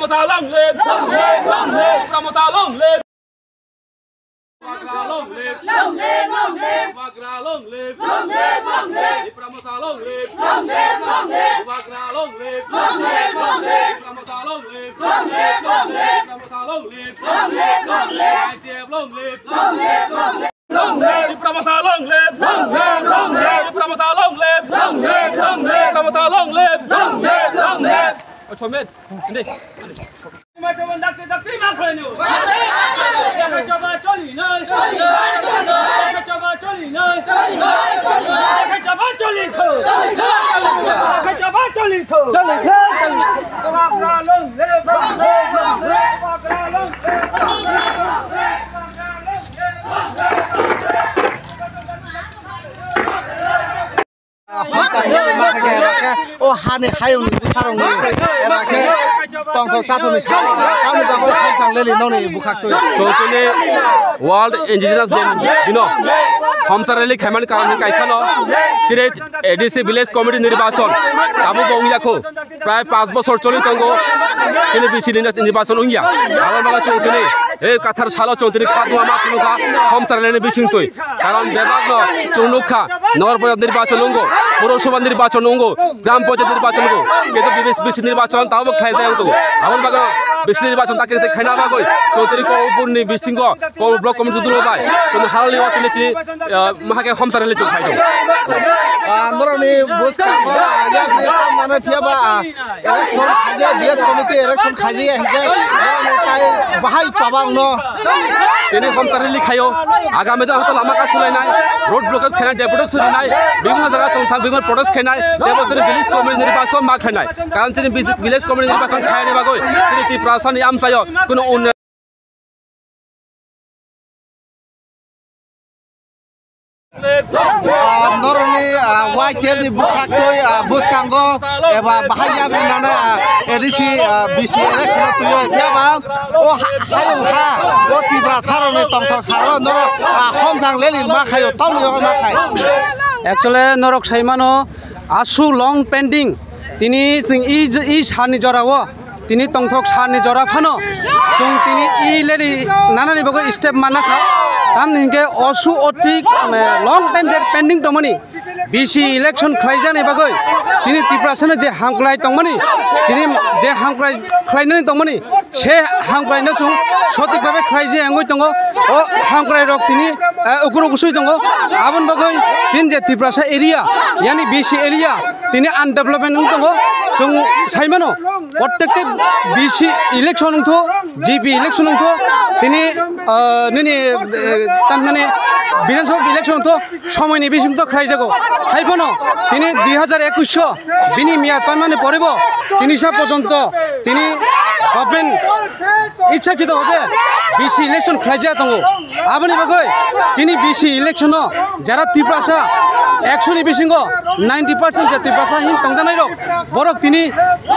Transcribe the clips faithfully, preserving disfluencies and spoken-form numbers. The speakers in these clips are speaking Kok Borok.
Long live! Long live! Long live! Tipra Motha long live! Long live! Long live! Tipra Motha long live! Long live! Long live! Tipra Motha long live! Long live! Long live! Tipra Motha long live! Long live! Long live! Tipra Motha long live! Long live! Long live! Tipra Motha long live! Long live! Long live! Y T F long live! Long live! Long live! Tipra Motha long live! Long live! Long live! Tipra Motha long live! Long live! Long live! Tipra Motha long live! Long live! Long live! Oh, Chomet. Hindi. Chuma chuma dakti dakti ma khlaino. Dakti chaba choli nai. Dakti chaba choli nai. Dakti chaba choli kho. Dakti chaba choli kho. Choli kho. Bagra long le, bagra long le, bagra long le. Hapta hini ma khe eba khe o hani hayungni bwsarokni eba khe tongthok chathokni salo tamni bagwi Homsang Leli nokni bwkhaktwi. Chwng tini World Indigenous Day dino Homsang Leli khaimani karon hwn kaisano chini A D C Village Committee nirbachon tabuk bo wngya kho. Prai panch bochor choli tongo. Chini B C ni nirbachon wngya. Abo bagwi chwng tini, eh, kathar salo chwng tini khatungma ma phunukha Homsang Leli ni bisingtwi. Karon bebak no chwng nukha, Nagar Panchayat nirbachon wngo, Purosabha nirbachon wngo, Gram Panchayat nirbachon wngo. Kintu B C nirbachon tabuk khlai jaya wngo. Abo bagwi B C nirbachon ta khe khaina bagwi chwng tini Kamalpur ni bisingo Kamalpur Block Committee judul bai chwng halni o tini chini, eh, mahake Homsang Leli chwng khai tongo. Ah, norokni bwskango, ah, yakni tamo mano phiya ba, ah, election khaijak, village committee election khaijak hinkhe norokni tai bahai chobangno. Tini Homsang Leli khaio, agami jora hoto lama kasulainai, road blockage khainai, deputation surinai, bibhinno jaga tongthang, bibhinno protest khainai, tebo chini village committee nirbachon ma khainai. Karon chini village committee nirbachon khainai bagwi chini Tiprasani amchaio kuno unnayon Ah, norokni, ah, Y T F ni bwkhaktwi, ah, bwskango eba bahai yabrwi nana, ah, A D C, ah, B C election o twiwi phiya ba o ha-, hayung ha o Tiprasarokni tongthok saro norok, ah, Homsang Leli ma khaio, tamni yago ma khai. Actually norok saimano aswk long pending tini chwng i, i salni jorao. Tini tongthok salni jora phano chwng tini i leli nanani bagwi step manna kha. Tamni hinkhe osu otik, eh, long time je pending tongmani B C election khlaijakni bagwi tini Tiprasano je hamkrai tongmani, tini je hamkrai khlainani tongmani, se hamkraino chwng sotik bhabe khlaijak wngwi tongo. O hamkrairok tini, eh, ukuru kusui tongo. Aboni bagwi tini je Tiprasa area, yani B C area, tini undevelopment wng tongo. Chwng saimano, Prottekta B C election wngtho, G P election wngtho, tini, ah, nini, eh, tamhinani Bidhan Sabha election wngtho, somoini bisingtwi khlaijago. Haiphano tini dui hazar ekush o bini miyad paimani porebo tini sa porjonto tini government ichchakito bhabe B C election khlaijak tongo. Aboni bagwi tini B C election o jara Tiprasa ekshoni bisingo ninety percent je Tiprasa hin tongjanai rok, borok tini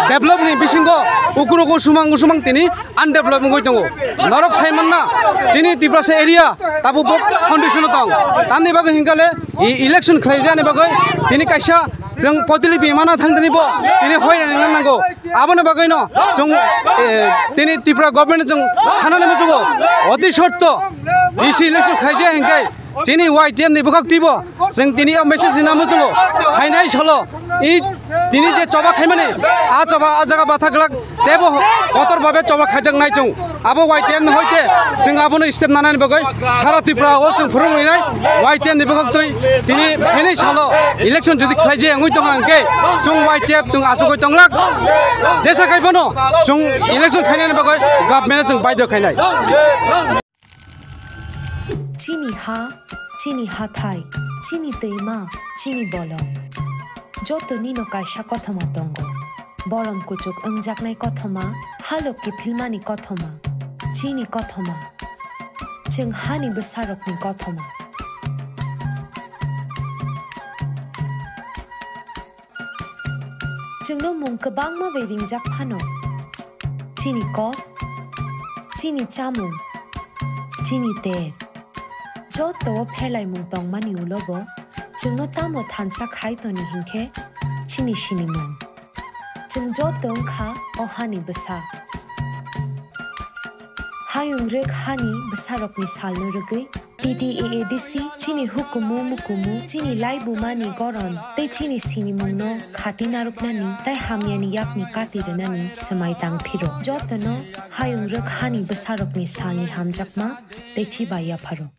develop ni bisingo ukuru usumang usumang tini undevelop wngwi tongo. Norok sai manna chini Tiprasa area tabuk bo condition o tong. Tamni bagwi hinkale i election khlaijakni bagwi tini kaisa chwng potilipi mana thangtani bo tini hoirani nango. Aboni bagwino chwng, eh, tini Tripura government chwng sanani muchungo oti shorto B C election khaijak hinkhe chini Y T F ni bwkhak twibo chwng tini o message rina muchungo phainai salo i tini je choba khaimani a choba a jaga batha glak tebo kotor babe choba khaijak nai chwng. Abo Y T F ni hoite chwng abono step nanani bagwi sara Tripura o chwng phurung rinai Y T F ni bwkhak twi tini phainai salo election jodi khlaijak wngwi tongkha hwnkhe chwng Y T F chwng achugwi tonglak. Jesa khai phano chwng election khainani bagwi government chwng baidhyo khainai. Chini ha, chini hathai, chini twima, chini bolong. Joto nino kaisa kothoma tongo. Bolong kuchuk wngjaknai kothoma, halok kiphilmani kothoma, chini kothoma, chwng hani bwsarokni kothoma. Chwngno mung kwbangma bai ringjak phano, chini kok, chini chamung, chini ter, joto o pherlaimung tongmani ulo bo chwngno tamo thansa khai toni hinkhe chini sinimung. Chwng joto wngkha o hani bwsa. Hayung rwk hani bwsarokni salno rwgwi T T A A D C chini hukumu mukumu, chini laibumani goron tei chini sinimungno khati narwknani tei hamyani yakni kati rwnani swmai tang phiro. Jotono hayung rwk hani bwsarokni salni hamjakma tei chiba yapharo.